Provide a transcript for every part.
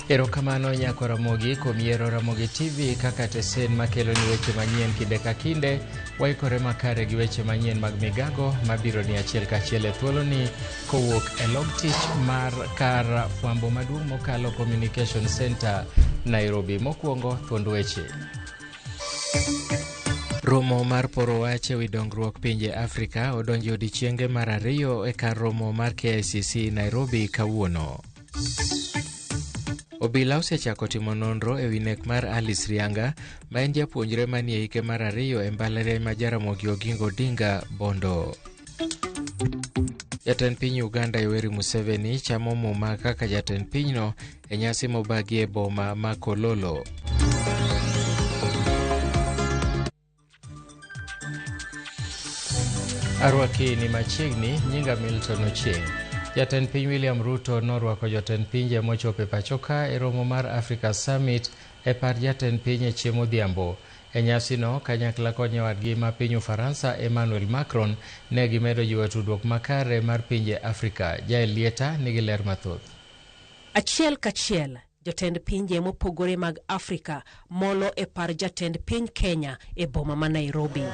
Erokamano nyako Ramogi kuom yiero Ramogi TV kaka tesen makelo ni weche manyien kinde ka kinde. Waikore makare gi weche manyien mag migago mabiro ni achiel kachiel e thuoloni kowuok e log tich mar kar fwambo maduong' mokalo Communication Center, Nairobi. Mokwongo thuond weche. Romo mar poro wach e wi dongruok pinje Afrika odonjo e odiechienge mar ariyo e kar romo mar KICC Nairobi kawuono. Obila osechako timo nonro e wi nek mar Alice Rianga, ma en japuonjre manie hike mar ariyo e mbalariany ma Jaramogi Oginga Odinga, Bondo. Jatend piny Uganda Yoweri Museveni chamo muma kaka jatend pinyno e nyasi mobagi e boma ma Kololo. Arwaki ni machiegni, nyinga Milton Ochieng'. Jatend piny William Ruto norwako jotend pinje mochopo e pachoka e romo mar Africa Summit e par jatend piny e chiemo odhiambo. E nyasino, kanyakla kod nyawadgi ma piny Ufaransa Emmanuel Macron ne gimedo jiwo tudruok makare mar pinje Afrika. Jael Lieta nigi ler mathoth. Achiel kachiel, jotend pinje mopogore mag Afrika molo e par jatend piny Kenya e boma ma Nairobi.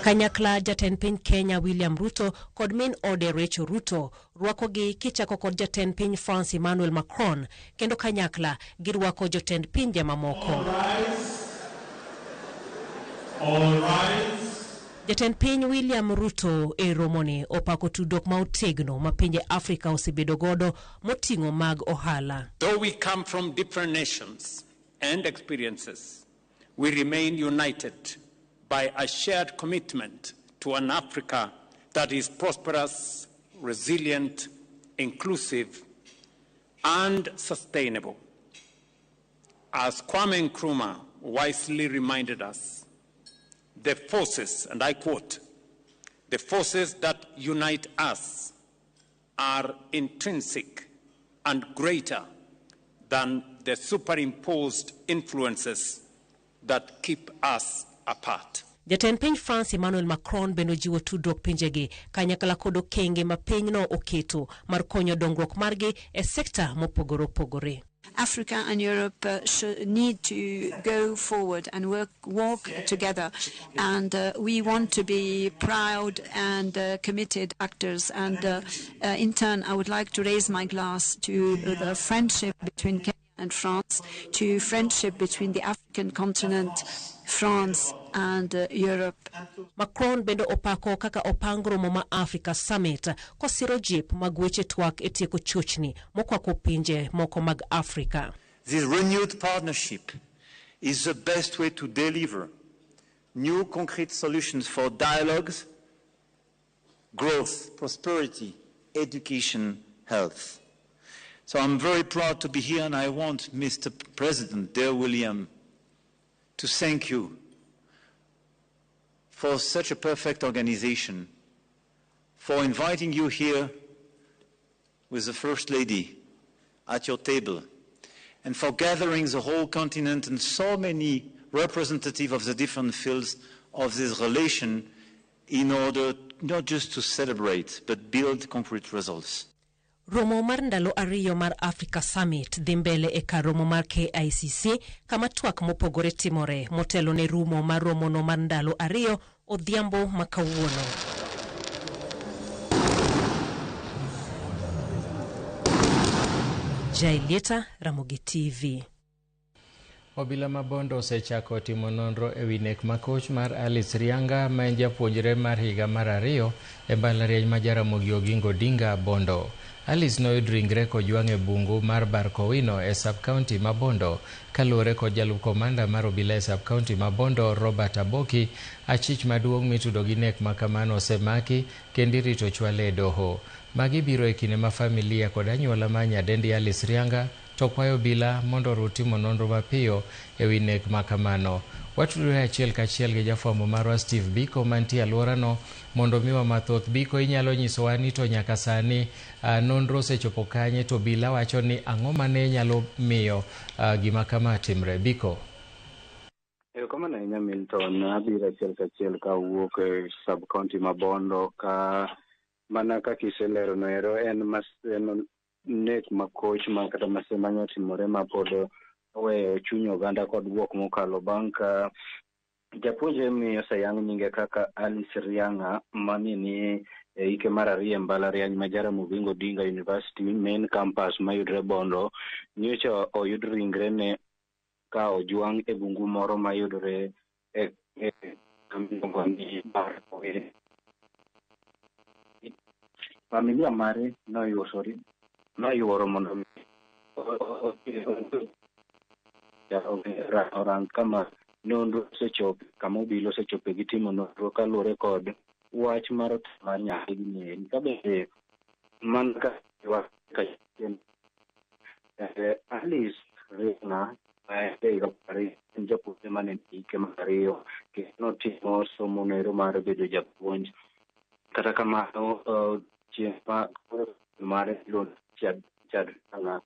Kanyakla jatend piny Kenya William Ruto kod min ode Rachel Ruto rwakogi kichako kod jatend piny France Emmanuel Macron kendo kanyakla girwako jotend pinje mamoko. All rise. Jatend piny William Ruto e romoni opako tudruok ma otegno ma pinje Afrika osebedo godo moting'o mag ohala. Though we come from different nations and experiences, we remain united by a shared commitment to an Africa that is prosperous, resilient, inclusive, and sustainable. As Kwame Nkrumah wisely reminded us, the forces, and I quote, the forces that unite us are intrinsic and greater than the superimposed influences that keep us apart. Jatend piny France Emmanuel Macron bende ojiwo tudruok pinjegi kanyakla kod okenge ma pinyno oketo mar konyo dongruok margi e sekta mopogore opogore. Africa and Europe need to go forward and walk together. And we want to be proud and committed actors. And in turn, I would like to raise my glass to the friendship between Kenya and France, to friendship between the African continent, France and Europe. Macron bende opako kaka opang romo ma Africa Summit kosiro jip mag weche twak e tieko chochni mokwako pinje moko mag Afrika. This renewed partnership is the best way to deliver new concrete solutions for dialogues, growth, prosperity, education, health. So I'm very proud to be here, and I want Mr. President, dear William, to thank you for such a perfect organization, for inviting you here with the First Lady at your table, and for gathering the whole continent and so many representatives of the different fields of this relation in order not just to celebrate, but build concrete results. Romo mar ndalo ariyo mar Africa Summit dhi mbele e kar romo mar KICC kama twak mopogore timore motelo ne rumo mar romono mar ndalo ariyo odhiambo ma kawuono. Jailieta, Ramogi TV. Obila ma Bondo osechako timo nonro e wi nek makoch mar Alice Rianga ma en japuonjre mar higa mar ariyo e mbalariany ma Jaramogi Oginga Odinga, Bondo. Alice noyud ringre kojwang' e bungu mar Barkowino e sub-county ma Bondo. Kaluwore kod jalup komanda mar obila e sub-county ma Bondo, Robert Aboki, achich maduong' mitudo gi nek ma kamano osemaki kendo irito chwale e doho. Magi biro e kinde ma familia kod anyuola mar nyadendi Alice Rianga to kwayo obila mondo oru timo nonro mapiyo e wi nek ma kamano. Watudore achiel kachiel gi jafwambo marwa Steve Biko mantie alworano mondo omiwa mathoth. Biko, inyalo nyisowa ni to nyaka sani nonro osechopo kanye to obila wacho ni ang'o mane nyalo miyo gima kama timre? Biko. Erokamano ahinya Milton, abiro achiel kachiel ka awuok e sub county ma Bondo ka mana kaka iselero no ero en nek makoch ma kata masema otimore ma pod oweyo chuny oganda kod bwok mokalo bang' ka japuonjre mi oseyang nyinge kaka Alice Rianga mani ni e hike mar ariyo e mbalariany ma Jaramogi Oginga Odinga University main campus mayudre Bondo nyocha oyud ringrene ka ojwang' e bungu moro mayudore e kama ni Bar. Familia mare noyuoro mondo orang kama nonro osechope, kama obila osechope gi timo nonro kaluwore kod wach mar tho mar nyathigi ni. Ka bende mana ka Alice Rianga higa en japuonjre mane hike mar ariyo kendo notimo somo noero mar bedo japuonj. Kata kamano chieng' ma mare Richard Rianga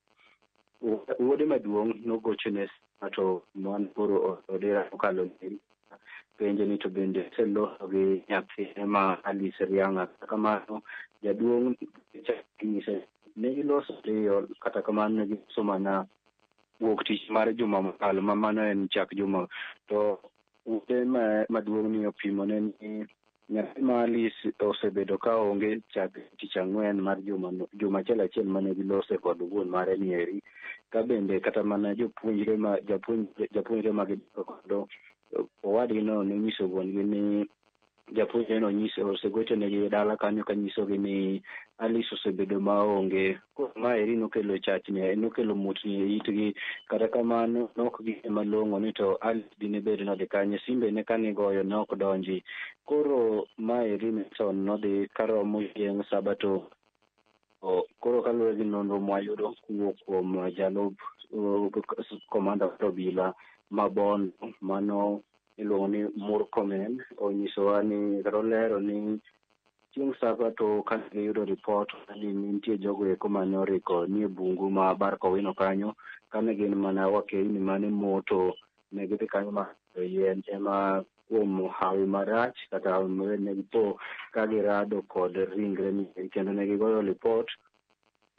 wuode maduong' nogochone to mano koro odera okalo penje ni to bende oseloso gi nyathine ma Alice Rianga. Kata kamano jaduong' nyise ne giloso ariyo, kata kamano ne giloso mana wuok tich mar juma mokalo ma mano en chak juma. To wuode maduong' ni opimone ni nyathi ma Alice osebedo ka onge chak tich ang'wen mar juma achiel achiel mane gilose kod wuon mare ni eri. Ka bende kata mana jopuonjre ma japuonjre ma gidak godo owadgi no nonyiso wuon gi ni japuonjre no osegochonegi e dala kanyo kanyisogi ni Alice osebedo maonge. Koro maeri nokelo chachni, nokelo muotni e itgi. Kata kamano nok ging'e malong'o ni to Alice dine bed nodhi kanye, simbene kanigoyo ne ok donji. Koro maeri Milton nodhi karomo chieng' Sabato. Koro kaluwore gi nonro mwayudo kowuok kuom jalup komanda mar obila ma Bondo mano iluongo ni Murkomen onyisowa ni kata olero ni chieng' Sabato kane giyudo ripot ni nitie jogo eko mane oriko nie bungu ma Bar Kowino kanyo, kane gin mana wakeini mane moto, ne gidhi kanyo ma yien ema kuom hawi marach kata hawi maber ne gipo ka girado kod ringre ni kendo ne gigoyo ripot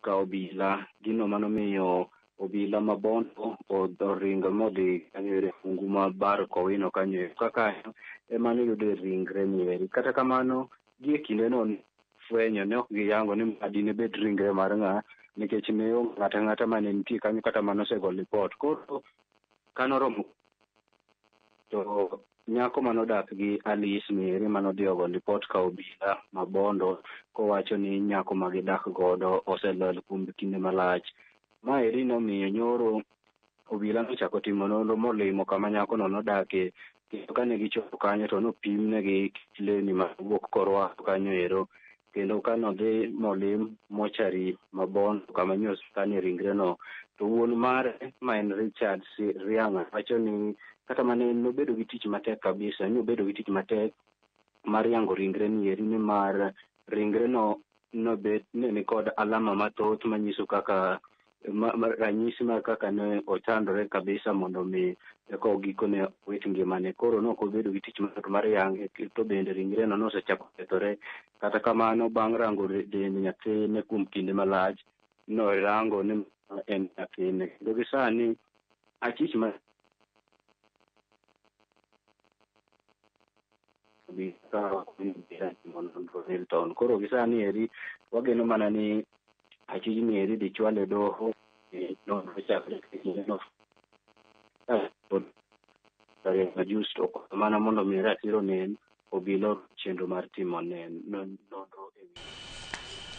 ka obila. Gino manomiyo obila ma Bondo oringo modhi kanyo e bungu ma Bar Kowino kanyo ka kanyo ema noyude ringre ni eri. Kata kamano gie kindeno fwenyo ne ok giyango ni ma dine bed ringre mar ng'a, nikech ne onge ng'ata ang'ata mane nitie kanyo kata manosego ripot. Koro kanoromo to nyako manodak gi Alice ni eri manodhi ogo ripot ka obila ma Bondo kowacho ni nyako ma gidak godo oselal kuom kinde malach. Maeri nomiyo nyoro obila nochako timo nonro molimo kama nyakono nodake, kendo kane gichopo kanyo to nopimnegi lewni mawuok korwako kanyo ero, kendo kanodhi molim mochari ma Bondo kama nyosekanie ringreno, to wuon mare ma en Richard Rianga wacho ni kata mana en nobedo gi tich matek kabisa, ni obedo gi tich matek mar yango ringre ni eri, nimar ringreno nobet ne ni kod alama mathoth manyiso kaka ranyisi mar kaka ne ochandore kabisa mondo mi eka gikone owit ngimane. Koro nok obedo gi tich mayot mar yange, to bende ringreno nosechako kethore. Kata kamano bang' rango dend nyathine kuom kinde malach, norango ni en nyathine. Kendo gi sani achich ma Milton. Koro gi sani eri wageno mana ni achijni eri dhi chwal e doho nonro chakre kindeno majus to mana mondo mi ratiro nen obila chenro mar timo nonro.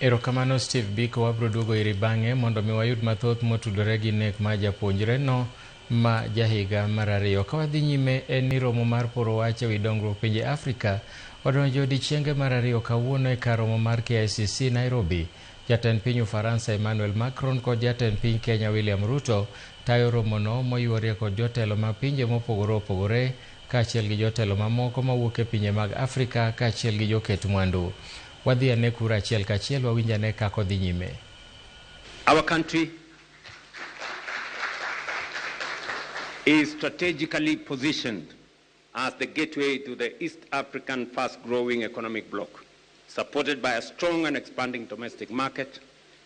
Erokamano Steve Biko, wabro duogo iri bang'e mondo mi wayud mathoth motudore gi nek mar japuonjre no ma jahiga mar ariyo. Ka wadhi nyime en ni romo mar poro wach ewi dongruok pinje Afrika odonjo odiechienge mar ariyo kawuono e kar romo mar KICC Nairobi. Jatend piny Ufaransa Emmanuel Macron kod jatend piny Kenya William Ruto tayo romono moyuorie kod jotelo mag pinje mopogore opogore kaachiel gi jotelo mamoko mawuok e pinje mag Afrika kaachiel gi joket mwandu. Wadhi ane kura achiel kachiel wawinj ane kaka odhi nyime. Our country is strategically positioned as the gateway to the East African fast-growing economic bloc, supported by a strong and expanding domestic market,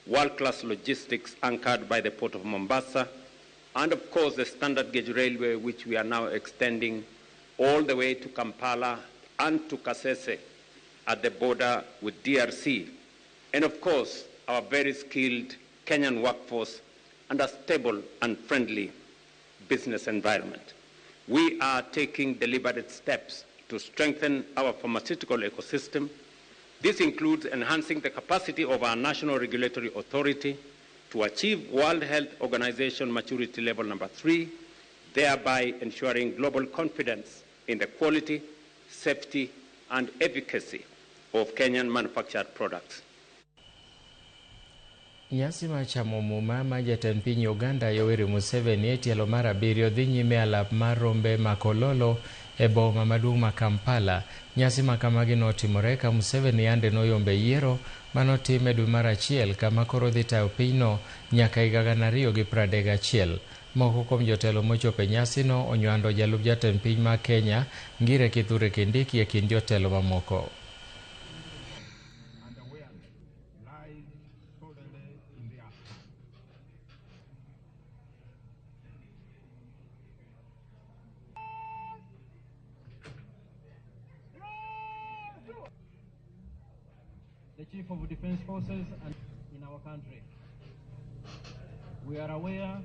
world-class logistics anchored by the Port of Mombasa, and of course the standard gauge railway, which we are now extending all the way to Kampala and to Kasese at the border with DRC. And of course, our very skilled Kenyan workforce and a stable and friendly business environment. We are taking deliberate steps to strengthen our pharmaceutical ecosystem. This includes enhancing the capacity of our national regulatory authority to achieve World Health Organization maturity level number 3, thereby ensuring global confidence in the quality, safety, and efficacy of Kenyan manufactured products. Nyasi mar chamo muma ma jatend piny Uganda Yoweri Museveni e tielo mar 7 dhi nyime alap mar rombe ma Kololo e boma maduong' ma Kampala. Nyasi ma kamagi notimore ka Museveni yande noyombe yiero manotim e dwe mar 1 kama koro dhi tayo pinyno nyaka higa 2031. Moko kuom jotelo mochopo e nyasino onywando jalup jatend piny ma Kenya Ngire Kithure Kindiki e kind jotelo mamoko. The Chief of Defense Forces and in our country. We are aware.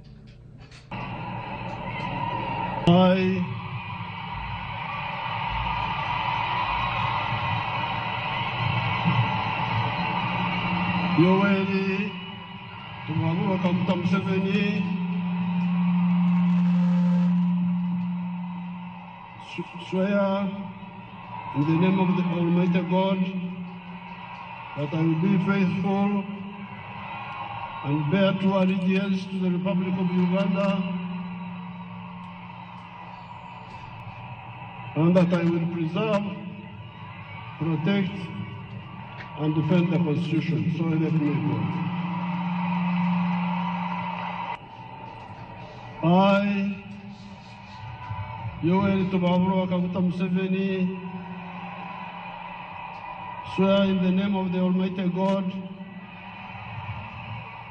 I Yoweri Tibuhaburwa Kaguta Museveni swear in the name of the Almighty God that I will be faithful and bear true allegiance to the Republic of Uganda, and that I will preserve, protect, and defend the Constitution. So help me God. I, Yoweri Tibuhaburwa Kaguta Museveni, swear in the name of the Almighty God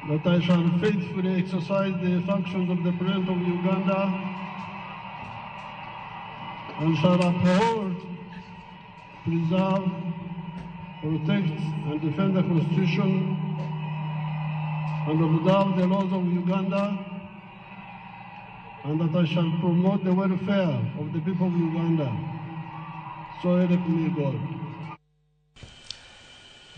that I shall faithfully exercise the functions of the President of Uganda and shall uphold, preserve, protect, and defend the Constitution and observe the laws of Uganda, and that I shall promote the welfare of the people of Uganda. So help me God.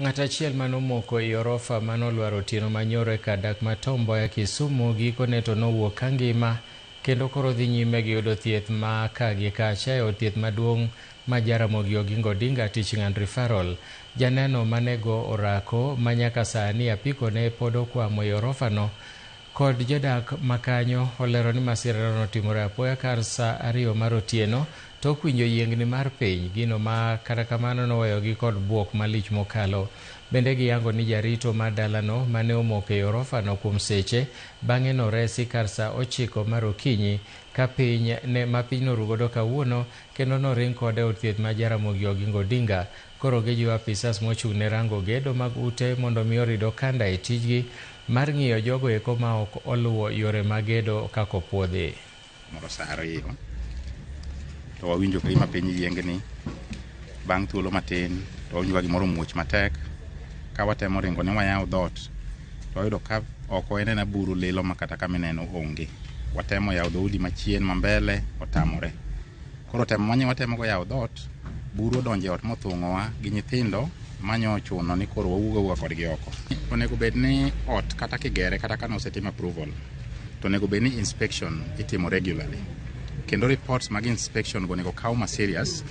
Ng'at achiel manomoko e orofa manolwar otieno manyoro e kar dak ma Tom Mboya Kisumu gikone to nowuok ka ngima kendo koro dhi nyime gi yudo thieth ma ka gi kacha e od thieth maduong' ma Jaramogi Oginga Odinga Teaching and Referral. Janeno manego orako ma nyaka sani apiko ne pod okwamo e orofano kod jodak makanyo olero ni masirano notimore apoya kar saa 2 mar otieno tok winjo yiengni mar piny, gino ma kata kamano noweyogi kod buok malich mokalo. Bende giyango ni jarito mar dalano mane omoko e orofano kuom seche bang'e noresi kar saa 9 mar okinyi ka piny ne ma piny norugodo kawuono kendo noring kode e od thieth ma Jaramogi Oginga Odinga. Koro gijiwo apisas mochung' ne rango gedo mag ute mondo mi orid okanda e tijgi mar ng'iyo jogo eko ma ok oluwo yore mag gedo kaka opuodhi. Moro saa 2 to wawinjo ka gima piny yiengni. Bang' thuolo matin to wawinjo ka gimoro muoch matek. Ka watemo ringo ni wayawo dhoot to wayudo ka oko en ena buru lilo ma kata kama ineno onge. Watemo yawo dhoudi machien ma mbele otamore. Koro temo manye watemo go yawo dhoot, buru odonjo e ot mothung'owa gi nyithindo manyo ochuno ni koro wawuog awuoga kodgi oko. Onego bed ni ot kata kigere kata ka nosetim approval to onego bed ni inspection itimo regularly. Kendo reports mag inspection go onego kaw ma serious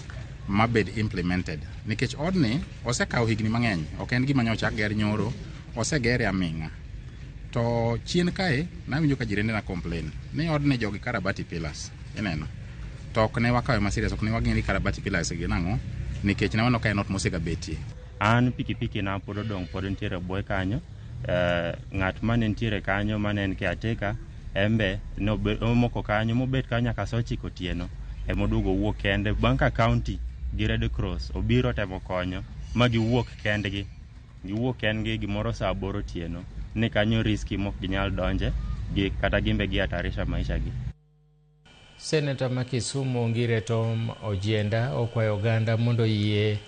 ma bed implemented. Nikech odni osekawo higni mang'eny, ok en gima nyocha ger nyoro, osegere aming'a. To chien kae nawinjo ka jirende na complain ni odni jogi karabati pillars, ineno. To ok ne wakawe ma serious, ok ne wang'e ni karabati pillars gi nang'o, nikech ne waneno ka en ot mosegabetie. An pikipiki na pod odong' pod nitiere e bwoye kanyo. Ng'at mane nitiere kanyo mane en caretaker embe nomoko kanyo mobet kanyo nyaka saa 9 otieno emoduogo owuok kende. Bang' ka county gi Red Cross obiro temo konyo ma giwuok kendgi. Giwuok kendgi gimoro saa 8 otieno. ni kanyo risky mok ginyal donje gi kata gimbe gihatarisha maisha gi. Seneta ma Kisumu Ngire Tom Ojienda okwayo oganda mondo oyie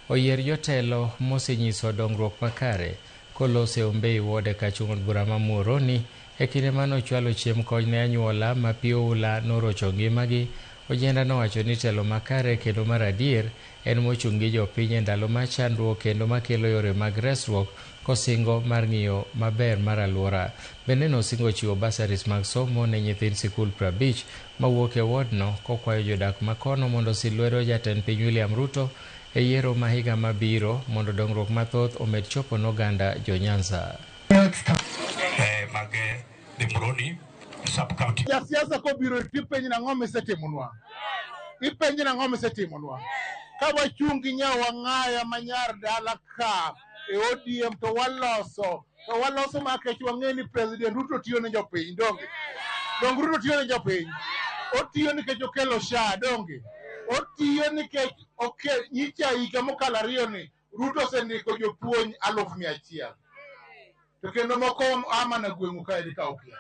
oyier jotelo mosenyiso dongruok makare kolose e Ombei Ward e kar chung' od bura ma Muhoroni e kinde mane ochwalo chiemb kony ne anyuola ma pi oula norocho ngimagi. Ojienda nowacho ni telo makare kendo mar adier en mochung' gi jopiny e ndalo mar chandruok kendo makelo yore mag resruok kosingo mar ng'iyo maber mar alwora. Bende nosingo chiwo bursaries mag somo ne nyithind sikul 50 mawuok e wodno kokwayo jodak makono mondo osil lwedo jatend piny William Ruto e yiero ma higa mabiro mondo dongruok mathoth omed chopo ne oganda jo Nyanza. Mag the Muhoroni sub-county. Jasiasa kobiro tipenjo nang'o misetimonwa? Ipenjo nang'o misetimonwa? Ka wachung' gi nyawang'aya ma nyar dala ka e ODM to waloso makech wang'e ni President Ruto tiyo ne jopiny, donge? Donge Ruto tiyo ne jopiny? Otiyo nikech okelo SHA, donge? Otiyo nikech nyicha higa mokalo ariyo ni Ruto osendiko jopuonj 100,000. To kendo moko a mana gweng'u kaeri ka okia.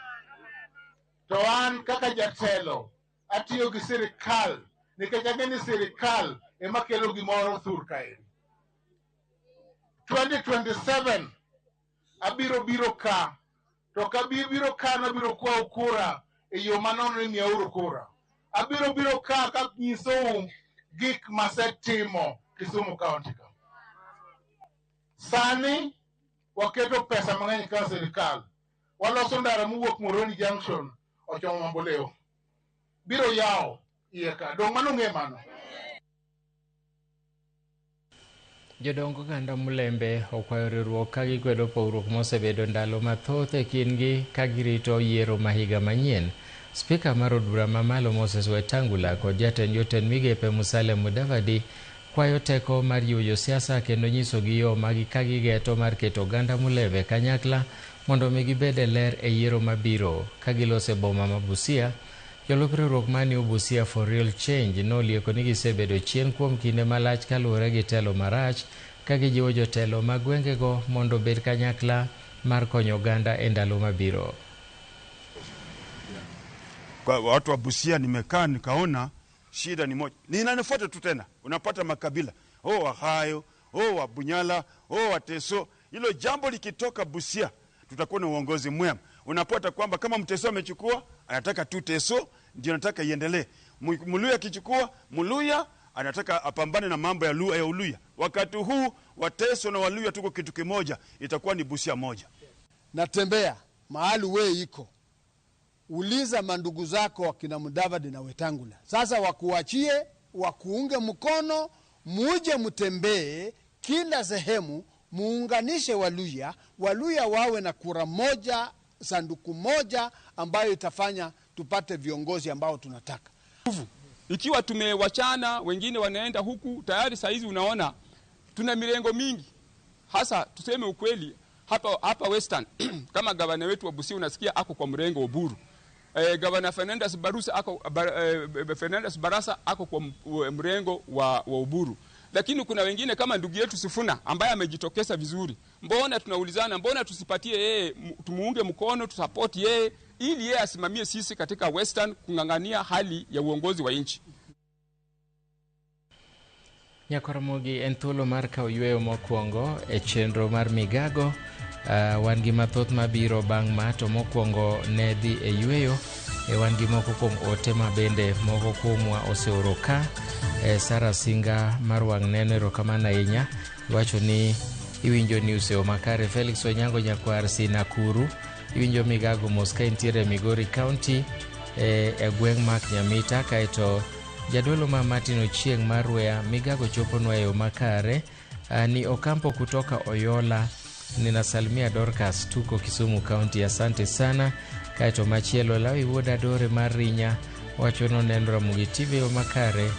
To an kaka jatelo atiyo gi sirikal nikech ang'e ni sirikal ema kelo gimoro thur kaeri. 2027 abiro biro ka, to ka biro ka nabiro kwayo kura e yo manono ni miyauru kura. Abiro biro ka kanyisou gik masetimo Kisumu County ka. Sani waketo pesa mang'eny ka sirikal. Waloso ndara mowuok Muhoroni Junction ochomo Mamboleo. Biro yawo iye ka. Dong' mano ng'e mano. Jodong oganda Mulembe okwayo riwruok ka gikwedo pogruok mosebedo ndalo mathoth e kindgi ka girito yiero ma higa manyien. Spika mar od bura mamalo Moses Wetangula kod jatend jotend migepe Musalia Mudavadi kwayo teko mar jiwo josiasa kendo nyisogi yo ma ka gigeto mar keto oganda Mulembe kanyakla mondo mi gibed e ler e yiero mabiro. Ka giloso e boma ma Busia, jolup riwruok mar New Busia for Real Change nolieko ni gisebedo chien kuom kinde malach kaluwore gi telo marach ka gijiwo jotelo mag gwengego mondo obed kanyakla mar konyo oganda e ndalo mabiro. Kwa watu wa Busia nimekaa nikaona shida ni moja. Ninanifuata tu tena. Unapata makabila. Oh Wahayo, oh Wabunyala, oh Wateso. Hilo jambo likitoka Busia tutakuwa na uongozi mwema. Unapata kwamba kama Mteso amechukua, anataka tu Teso ndio anataka iendelee. Muluya akichukua, Muluya anataka apambane na mambo ya Luya ya Uluya. Wakati huu Wateso na Waluya tuko kitu kimoja, itakuwa ni Busia moja. Natembea mahali we iko. Uliza mandugu zako wakina Mudavadi na Wetangula. Sasa wakuachie, wakuunge mkono, muje mtembee kila sehemu, muunganishe Waluya, Waluya wawe na kura moja, sanduku moja ambayo itafanya tupate viongozi ambao tunataka. Ikiwa tumewachana, wengine wanaenda huku, tayari saizi unaona tuna mirengo mingi. Hasa tuseme ukweli hapa Western kama gavana wetu wa Busia unasikia ako kwa mrengo wa Oburu. Gavana Fernandes Barusa ako Fernandes Barasa ako kwa mrengo wa Oburu. Lakini kuna wengine kama ndugu yetu Sifuna ambaye amejitokeza vizuri. Mbona tunaulizana, mbona tusipatie yeye, tumuunge mkono, tusupport yeye ili yeye asimamie sisi katika Western kungangania hali ya uongozi wa nchi. Nyakoromogi en thuolo mar kawo yweyo mokwongo e chenro mar migago. Wan gi mathoth mabiro bang' ma, to mokwongo ne dhi e yweyo. Wan gi moko kuom ote ma bende moko kuomwa oseoro ka. Sara Singa mar wang' neno, erokamano ahinya. Iwacho ni iwinjo news e yo makare. Felix Onyango nyakwar Sinakuru, iwinjo migago mos ka intiere Migori County e gweng' Mak Nyamita. Kaeto jadolo ma Martin Ochieng' mar Rwea, migago choponwa e yo makare. Ni Okampo kutoka Oyola, ninasalimia Dorcas, tuko Kisumu County, asante sana. Kaeto machielo Lawi wuod Adore mar Rinya wacho noneno Ramogi TV yo makare.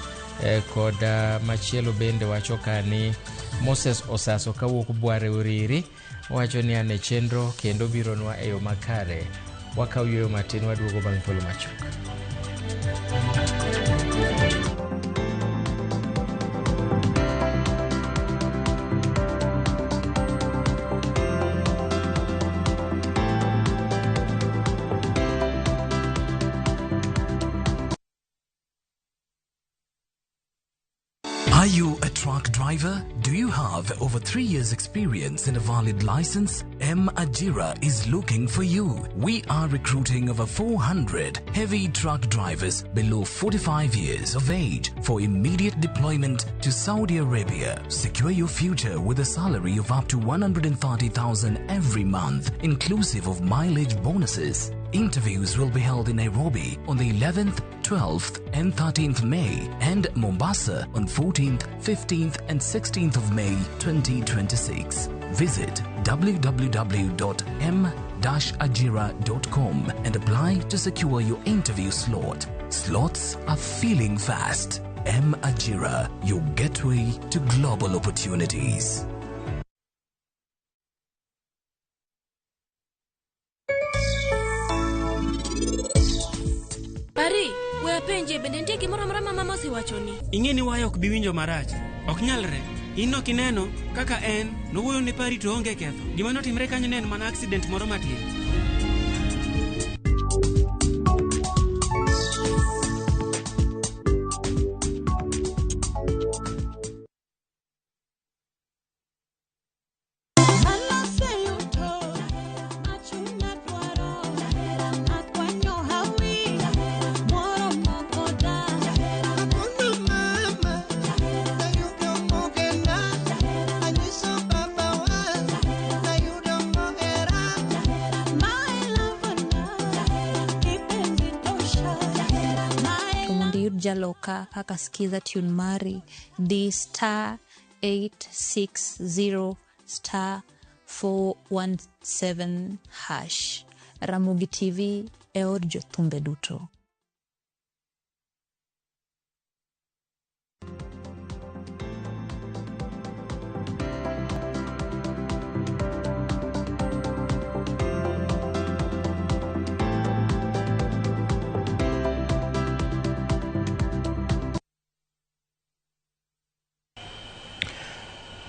Kod machielo bende wacho ka ni Moses Osaso kawuok Bware Uriri wacho ni an e chenro kendo bironwa e yo makare. Wakaw yueyo matin, waduogo bang' thuolo machuok. Are you a truck driver? Do you have over 3 years experience and a valid license? M Ajira is looking for you. We are recruiting over 400 heavy truck drivers below 45 years of age for immediate deployment to Saudi Arabia. Secure your future with a salary of up to 130,000 every month, inclusive of mileage bonuses. Interviews will be held in Nairobi on the 11th, 12th and 13th May and Mombasa on 14th, 15th and 16th of May 2026. Visit www.m-ajira.com and apply to secure your interview slot. Slots are filling fast. M Ajira, your gateway to global opportunities. Pari, we apenje bende nitie gimoro amora ma mama osewachoni? Ing'e ni waya ok bi winjo marach. Ok nyalre. In ok ineno kaka en nowuoyo ne Pari to onge ketho. Gima notimre kanyo ne en mana accident moro matin. Jaloka kaka skiza tune mari di star 860 star 417 hash. Ramogi TV e od jothumbe duto.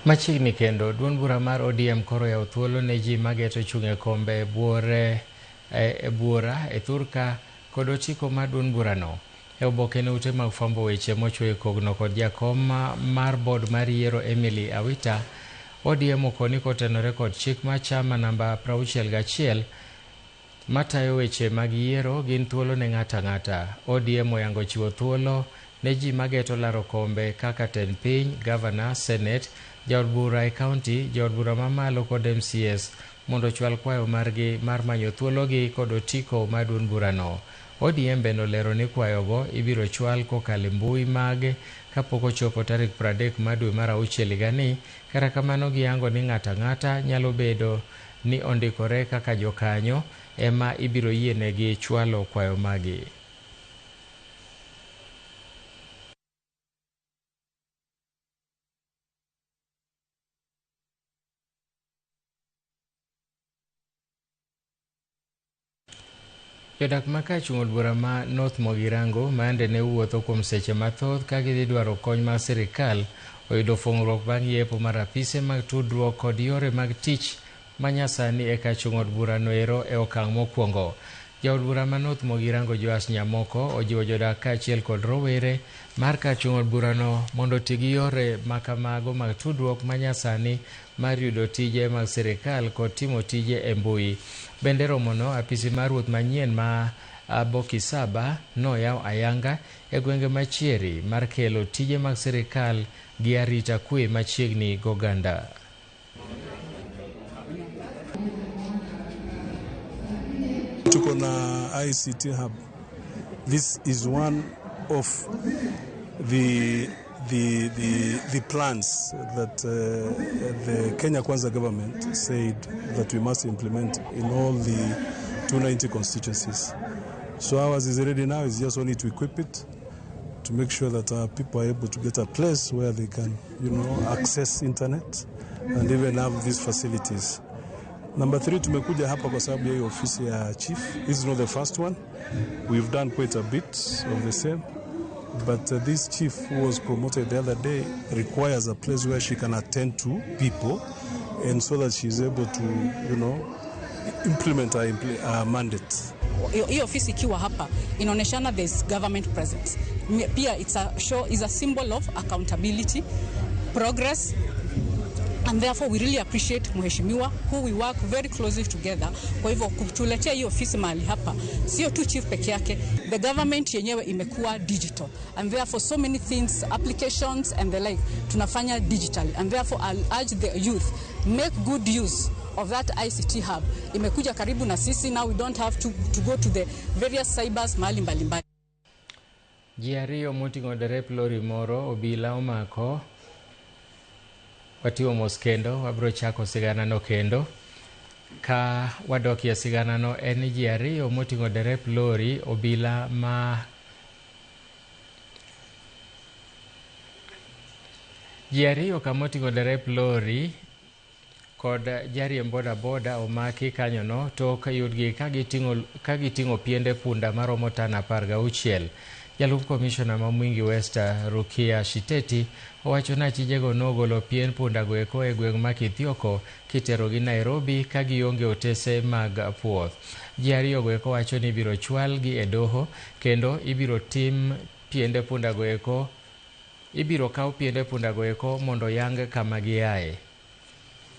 Machiegni kendo, duond bura mar ODM koro yawo thuolo ne ji mageto chung' e kombe e buora e thurka kod otiko mar duond burano. E oboke ne ute mag fwambo weche mochwe kogno kod jakom mar board mar yiero Emily Awita, ODM okoni kotenore kod chik mar chama namba 61 matayo weche mag yiero gin thuolo ne ng'ato ang'ata. ODM oyango chiwo thuolo ne ji mageto laro kombe kaka tend piny, gavana, senate, jaod bura e kaunti, jaod bura mamalo kod MCS mondo ochwal kwayo margi mar manyo thuologi kod otiko mar duond burano. ODM bende olero ni kwayogo ibiro chwal kokalo e mbui mage kapok ochopo tarik 30 mar dwe mar auchiel higani. Kata kamano giyango ni ng'ato ang'ata nyalo bedo ni ondikore kaka jokanyo ema ibiro yienegi chwalo kwayo magi. Jodak ma kachung' od bura ma North Mogirango ma yande ne wuotho kuom seche mathoth ka gidhi dwaro kony mar sirikal oyudo fung'ruok bang' yepo mar apise mag tudruok kod yore mag tich manyasani e kachung' od burano ero e okang' mokwongo. Jaod bura ma North Mogirango Joash Nyamoko ojiwo jodak kaachiel kod rowere mar kachung' od burano mondo oti gi yore makamago mag tudruok manyasani mar yudo tije mag sirikal kod timo tije e mbui. Bende romono apisi mar ruoth manyien ma Bokisaba noyaw ayanga e gwenge machieri mar kelo tije mag sirikal gi arita kwe machiegni goganda. Tuko na ICT hub. This is one of the plans that the Kenya Kwanza government said that we must implement in all the 290 constituencies. So ours is ready now. It's just only to equip it, to make sure that our people are able to get a place where they can, you know, access internet and even have these facilities. Number three, tumekuja hapa kwa sababu ya ofisi ya chief. This is not the first one. We've done quite a bit of the same. But this chief who was promoted the other day requires a place where she can attend to people, and so that she's able to, you know, implement her mandate. Hii ofisi ikiwa hapa inaoneshana there's government presence. Pia it's a show, is a symbol of accountability, progress, and therefore we really appreciate Mheshimiwa who we work very closely together. Kwa hivyo kutuletea hiyo ofisi mahali hapa, sio tu chief peke yake, the government yenyewe imekuwa digital and therefore so many things, applications and the like, tunafanya digitally, and therefore I'll urge the youth, make good use of that ICT hub. Imekuja karibu na sisi, now we don't have to go to the various cybers mahali mbalimbali. Ji ariyo moting'o derep lori moro obila omako. Watiwo mos kendo wabiro chako siganano kendo. Ka wadokie siganano en ni ji ariyo moting'o derep lori obila ma ji ariyo kamoting'o derep lori kod jariemb bodaboda omaki kanyono tok yudgi ka giting'o piende punda maromo tan 16. Jalup komishona ma Mwingi West Rukia Shiteti owacho ni achijego nogolo pien pundago eko e gweng' ma Kithioko kiterogi Nairobi ka gionge otese mag puoth. Ji ariyogo eko wacho ni ibiro chwalgi e doho kendo ibiro tim piende pundago eko ibiro kaw piende pundago eko mondo yang kama giaye.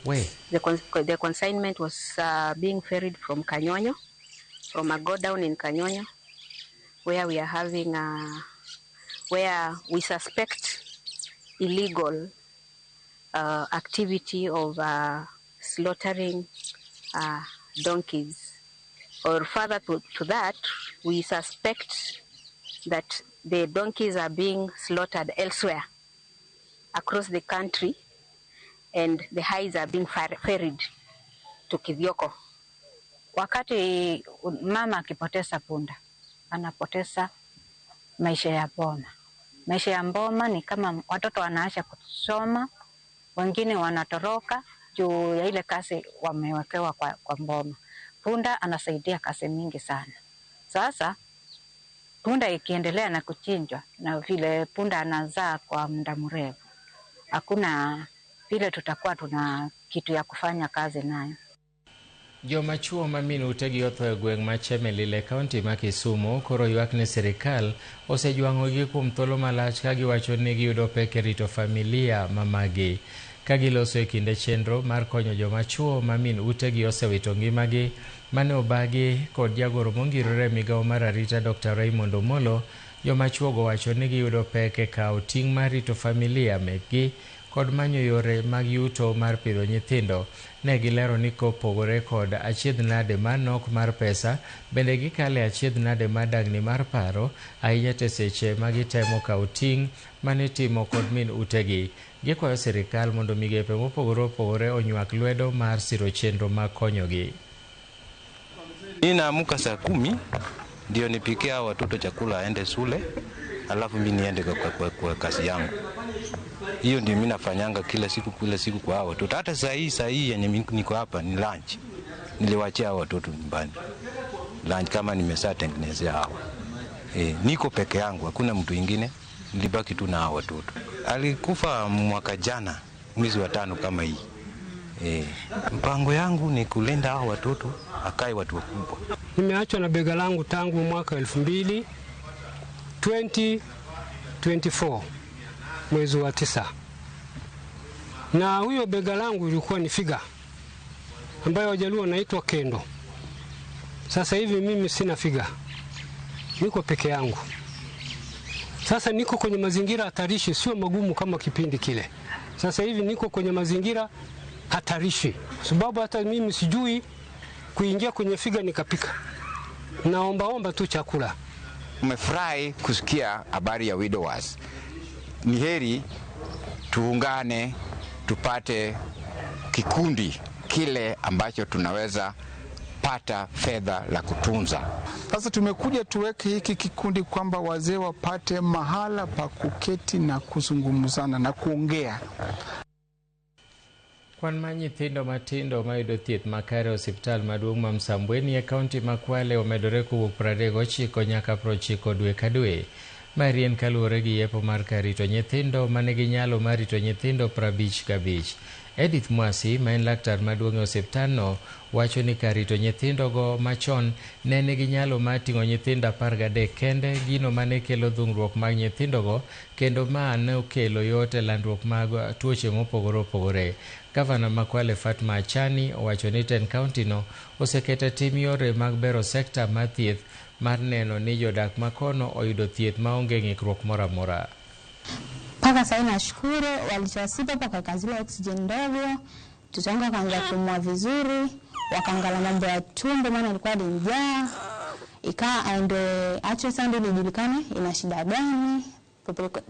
We. The consignment was being ferried from Kanyonyo, from a go-down in Kanyonyo, where we are having, where we suspect illegal activity of slaughtering donkeys. Or further to that, we suspect that the donkeys are being slaughtered elsewhere across the country, and the hides are being ferried to Kithioko. Wakati mama akipoteza punda, anapoteza maisha ya boma. Maisha ya boma ni kama watoto wanaacha kusoma, wengine wanatoroka juu ya ile kazi wamewekewa kwa boma. Punda anasaidia kazi mingi sana. Sasa punda ikiendelea na kuchinjwa, na vile punda anazaa kwa muda mrefu, hakuna vile tutakuwa tuna kitu ya kufanya kazi nayo. Joma chuo ma min utegi otho e gweng' ma Chemelil e kaunti ma Kisumu koro ywak ne sirikal osejwang'ogi kuom thuolo malach ka giwacho ni giyudo pek e rito familia mamagi. Ka giloso e kinde chenro mar konyo joma chuo ma min utegi osewito ngimagi mane obagi kod jagoro mongirore e migawo mar arita Dr. Raymond Omolo, joma chuogo wacho ni giyudo pek e kawo ting' mar rito familia mekgi kod manyo yore mag yuto mar pidho nyithindo. Ne gilero ni kopogore kod achiedh nade mar nok mar pesa, bende gikale achiedh nade mar dagni mar paro, ahinya te seche ma gitemo kawo ting' manitimo kod min utegi. Gikwayo sirikal mondo migepe mopogore opogore onywak lwedo mar siro chenro mag konyogi. Ninaamka saa 10 ndio nipikia watoto chakula aende shule, alafu mimi niende kwa kazi yangu. Hiyo ndio mimi nafanyanga kila siku kwa hao watoto. Hata saa hii yenye niko hapa ni lunch. Niliwaachia hao watoto nyumbani. Lunch kama nimeshatengenezea hao. Niko peke yangu, hakuna mtu mwingine. Nilibaki tu na hao watoto. Alikufa mwaka jana mwezi wa 5 kama hii. Mpango yangu ni kulinda hao watoto akae watu wakubwa. Nimeachwa na bega langu tangu mwaka 2024 mwezi wa 9. Na huyo bega langu ilikuwa ni figa ambayo Wajaluo wanaitwa kendo. Sasa hivi mimi sina figa, niko peke yangu. Sasa niko kwenye mazingira hatarishi, sio magumu kama kipindi kile. Sasa hivi niko kwenye mazingira hatarishi, sababu hata mimi sijui kuingia kwenye figa nikapika. Naombaomba tu chakula. Umefurahi kusikia habari ya widowers. Ni heri tuungane tupate kikundi kile ambacho tunaweza pata fedha la kutunza. Sasa tumekuja tuweke hiki kikundi kwamba wazee wapate mahala pa kuketi na kuzungumzana na kuongea. Kwan mar nyithindo matindo mayudo thieth makare e osiptal maduong' ma Msambweni e kaunti ma Kwale omedore kowuok 39 nyaka 90 dwe ka dwe. Maeri en kaluwore gi yepo mar kar rito nyithindo manigi nyalo mar rito nyithindo 55. Edith Mwasi, ma en laktar maduong' e osiptandno, wacho ni kar rito nyithindogo machon ne nigi nyalo mar ting'o nyithindo 13 kende, gino mane kelo dhungruok mag nyithindogo kendo ma ne okelo yot e landruok mag tuoche mopogore opogore. Gavana ma Kwale Fatma Achani owacho ni tend kaunti no oseketo tim yore mag bero sekta mar thieth mar neno ni jodak makono oyudo thieth maonge ng'ikruok moro amora. Mpaka sasa nashukuru walitoa hapa kwa zile oxygen ndogo, mtoto wangu akaanza kupumua vizuri, wakaangalia mambo ya tumbo maana ilikuwa ilijaa, ikawa aende ultrasound ili ijulikane ina shida gani.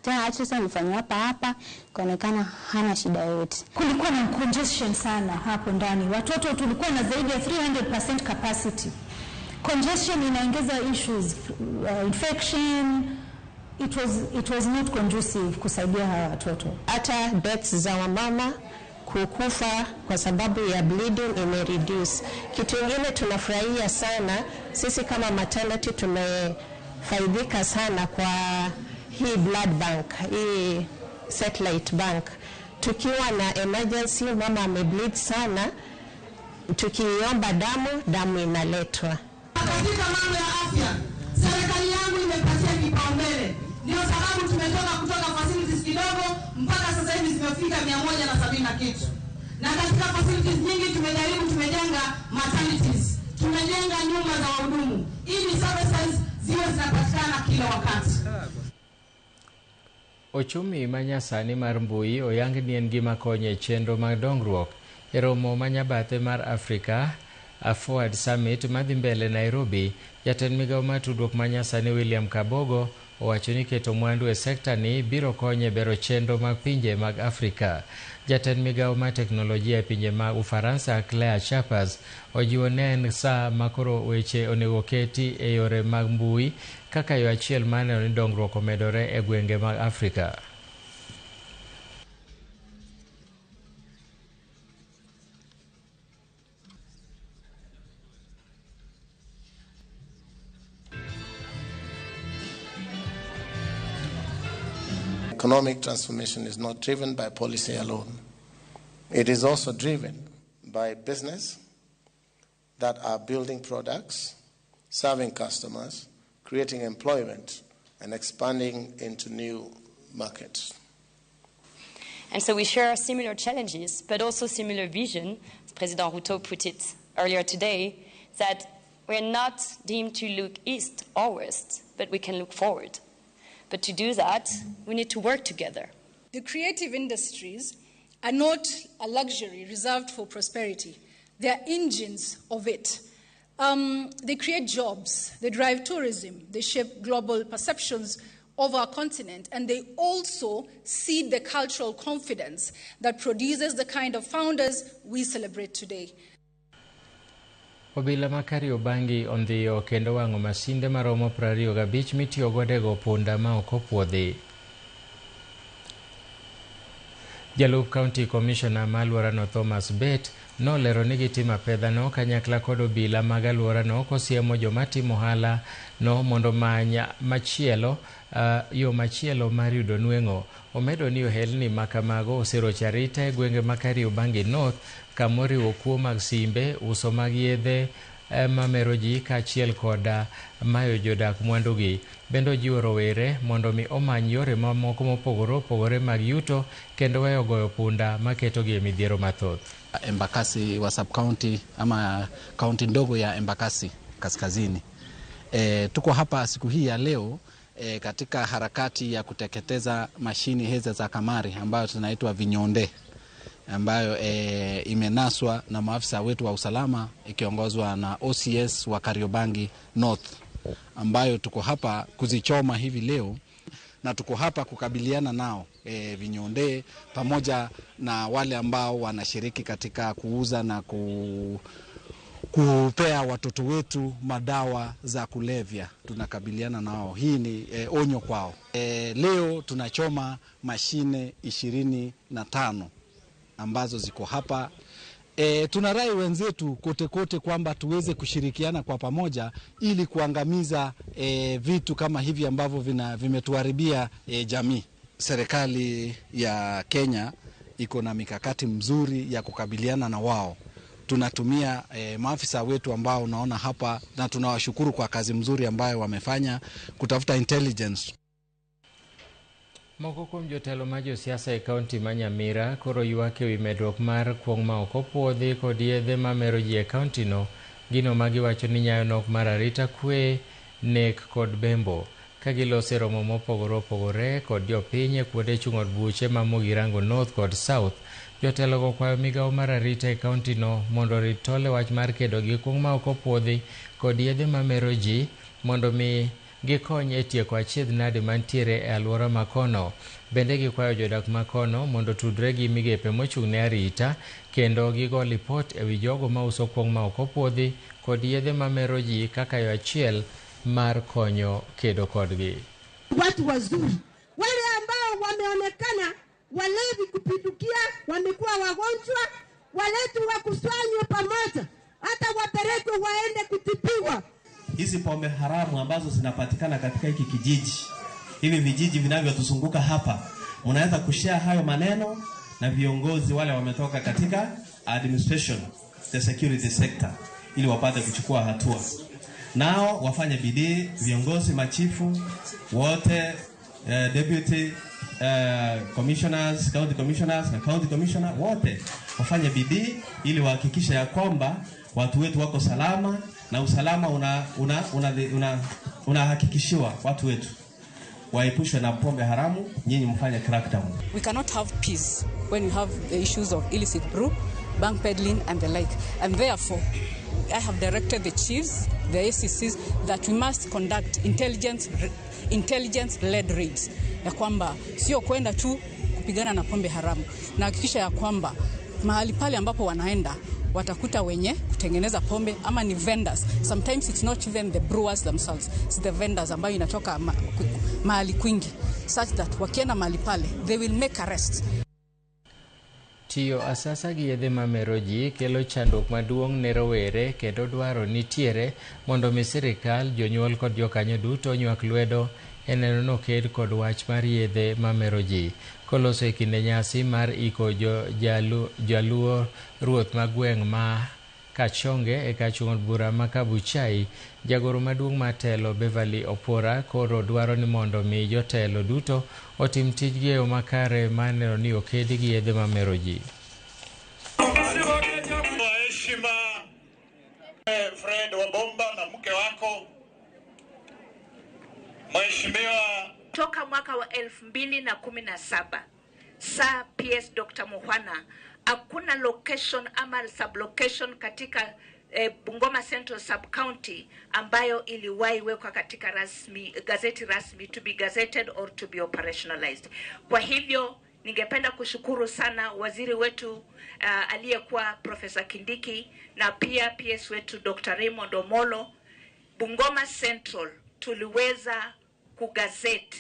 Tena ultrasound ilifanywa hapa hapa, ikaonekana hana shida yoyote. Kulikuwa na congestion sana hapo ndani, watoto tulikuwa na zaidi ya 300% capacity. Congestion inaongeza issues, infection. It was not conducive kusaidia hawa watoto. Hata deaths za wamama kukufa kwa sababu ya bleeding ime reduce. Kitu kingine tunafurahia sana sisi kama maternity, tumefaidika sana kwa hii blood bank, hii satellite bank. Tukiwa na emergency, mama amebleed sana, tukiomba damu, damu inaletwa. Katika mambo ya afya, serikali yangu imepatia kipaumbele. Ndio sababu tumetoka kutoka facilities kidogo mpaka sasa hivi zimefika 170 na kitu. Na katika facilities nyingi tumejaribu, tumejenga maternities, tumejenga nyumba za wahudumu ili services ziwe zinapatikana kila wakati. Ochumi manyasani mar mbui oyang ni en gima konyo e chenro mag dongruok. E romo manyabathe mar Africa Forward Summit madhi mbele Nairobi, jatend migawo mar tudruok manyasani William Kabogo owacho ni keto mwandu e sekta ni biro konyo e bero chenro mag pinje mag Afrika. Jatend migawo mar teknolojia e pinje mag Ufaransa Claire Chappers ojiwo ne en saa makoro weche onego keti e yore mag mbui kaka yo achiel mar neno ni dongruok omedore e gwenge mag Afrika. Economic transformation is not driven by policy alone. It is also driven by business that are building products, serving customers, creating employment, and expanding into new markets. And so we share similar challenges, but also similar vision, as President Ruto put it earlier today, that we're not deemed to look east or west, but we can look forward. But to do that, we need to work together. The creative industries are not a luxury reserved for prosperity. They are engines of it. They create jobs, they drive tourism, they shape global perceptions of our continent, and they also seed the cultural confidence that produces the kind of founders we celebrate today. Obila ma Kariobangi ondhiyo kendo wang'o masinde maromo 25 mitiyo godo e go punda ma ok opuodhi. Jalup County Commissioner ma alworano Thomas Bett nolero ni gitimo apedhano kanyakla kod obila mag alworano kosiemo joma timo ohala no mondo omany machielo yo machielo mar yudo nweng'o. Omedo ni ohelni makamago oserocho arita e gwenge ma Kariobangi North kamoriwo kuo mag simbe, uso mag yedhe mamero ji kaachiel koda mayo jodak mwandugi. Bende ojiwo rowere mondo mi omany yore mamoko mopogore opogore mag yuto kendo weyo goyo punda maketogi e midhiero mathoth. Embakasi wa sub county ama kaunti ndogo ya Embakasi Kaskazini. Tuko hapa siku hii ya leo katika harakati ya kuteketeza mashini hizi za kamari ambayo tunaitwa vinyonde, ambayo imenaswa na maafisa wetu wa usalama ikiongozwa na OCS wa Kariobangi North, ambayo tuko hapa kuzichoma hivi leo, na tuko hapa kukabiliana nao vinyonde pamoja na wale ambao wanashiriki katika kuuza na kupea watoto wetu madawa za kulevya. Tunakabiliana nao. Hii ni onyo kwao. Leo tunachoma mashine 25 ambazo ziko hapa. Tunarai wenzetu kote kote kwamba tuweze kushirikiana kwa pamoja ili kuangamiza vitu kama hivi ambavyo vimetuharibia jamii. Serikali ya Kenya iko na mikakati mzuri ya kukabiliana na wao. Tunatumia maafisa wetu ambao unaona hapa, na tunawashukuru kwa kazi mzuri ambayo wamefanya kutafuta intelligence. Moko kuom jotelo ma josiasa e kaunti ma Nyamira koro ywak ewi medruok mar kuong' ma ok opuodhi kod yedhe mamero ji e kaunti no, gino ma giwacho ni nyayo nok mar arita kwe, nek kod bembo. Ka giloso e romo mopogore opogore kod jopiny e kuonde chung' od buche ma Mugirango North kod South, jotelogo kwayo migawo mar arita e kaunti no mondo orit tol e wach mar kedo gi kuong' ma ok opuodhi kod yedhe mamero ji mondo mi gikony e tieko achiedh nade mantiere e alwora ma kono. Bende gikwayo jodak ma kono mondo otudre gi migepe mochung' ne arita kendo gigo lipot ewi jogo mauso kuong' ma ok opuodhi kod yedhe mamero ji kaka yo achiel mar konyo kedo kodgi. Watu wazuri wale ambao wameonekana walevi kupindukia, wamekuwa wagonjwa, waletwe wakusanywe pamoja, hata wapelekwe waende kutibiwa. Hizi pombe haramu ambazo zinapatikana katika hiki kijiji, hivi vijiji vinavyotuzunguka hapa, mnaweza kushare hayo maneno na viongozi wale wametoka katika administration, the security sector, ili wapate kuchukua hatua. Nao wafanye bidii, viongozi, machifu wote, deputy commissioners, county commissioners na county commissioner wote wafanye bidii ili wahakikishe ya kwamba watu wetu wako salama na usalama unahakikishiwa una watu wetu waepushwe na pombe haramu. Nyinyi mfanye crackdown. We cannot have peace when we have the issues of illicit brew, bank peddling and the like. And therefore, I have directed the chiefs, the ACCs, that we must conduct intelligence-led raids. Ya kwamba sio kwenda tu kupigana na pombe haramu. Na hakikisha ya kwamba mahali pale ambapo wanaenda watakuta wenye kutengeneza pombe ama ni vendors. Sometimes it's not even the brewers themselves, it's the vendors ambayo inatoka mahali kwingi, such that wakienda mahali pale they will make arrests. Tiyo asasa gi yedhe mamero ji kelo chandruok maduong' ne rowere kendo dwaro nitiere mondo mi sirikal, jonyuol kod jokanyo duto onywak lwedo e neno ni oked kod wach mar yedhe mamero ji. Koloso e kinde nyasi mar iko jaluo ruoth ma gweng' ma Kachonge e kachung' od bura ma Kabuchai, jagoro maduong' mar telo Beverly Opora koro dwaro ni mondo mi jotelo duto otim tijgi e yo makare mar neno ni oked gi yedhe mamero ji. Heshima Fred Wabomba na mke wako Mheshimiwa. Toka mwaka wa 2017 Sir PS Dr. Mukhwana, hakuna location ama sublocation katika Bungoma Central Sub-County ambayo iliwahi wekwa katika rasmi, gazeti rasmi, to be gazetted or to be operationalized. Kwa hivyo ningependa kushukuru sana waziri wetu aliyekuwa Professor Kindiki na pia PS wetu Dr. Raymond Omolo. Bungoma Central tuliweza kugazette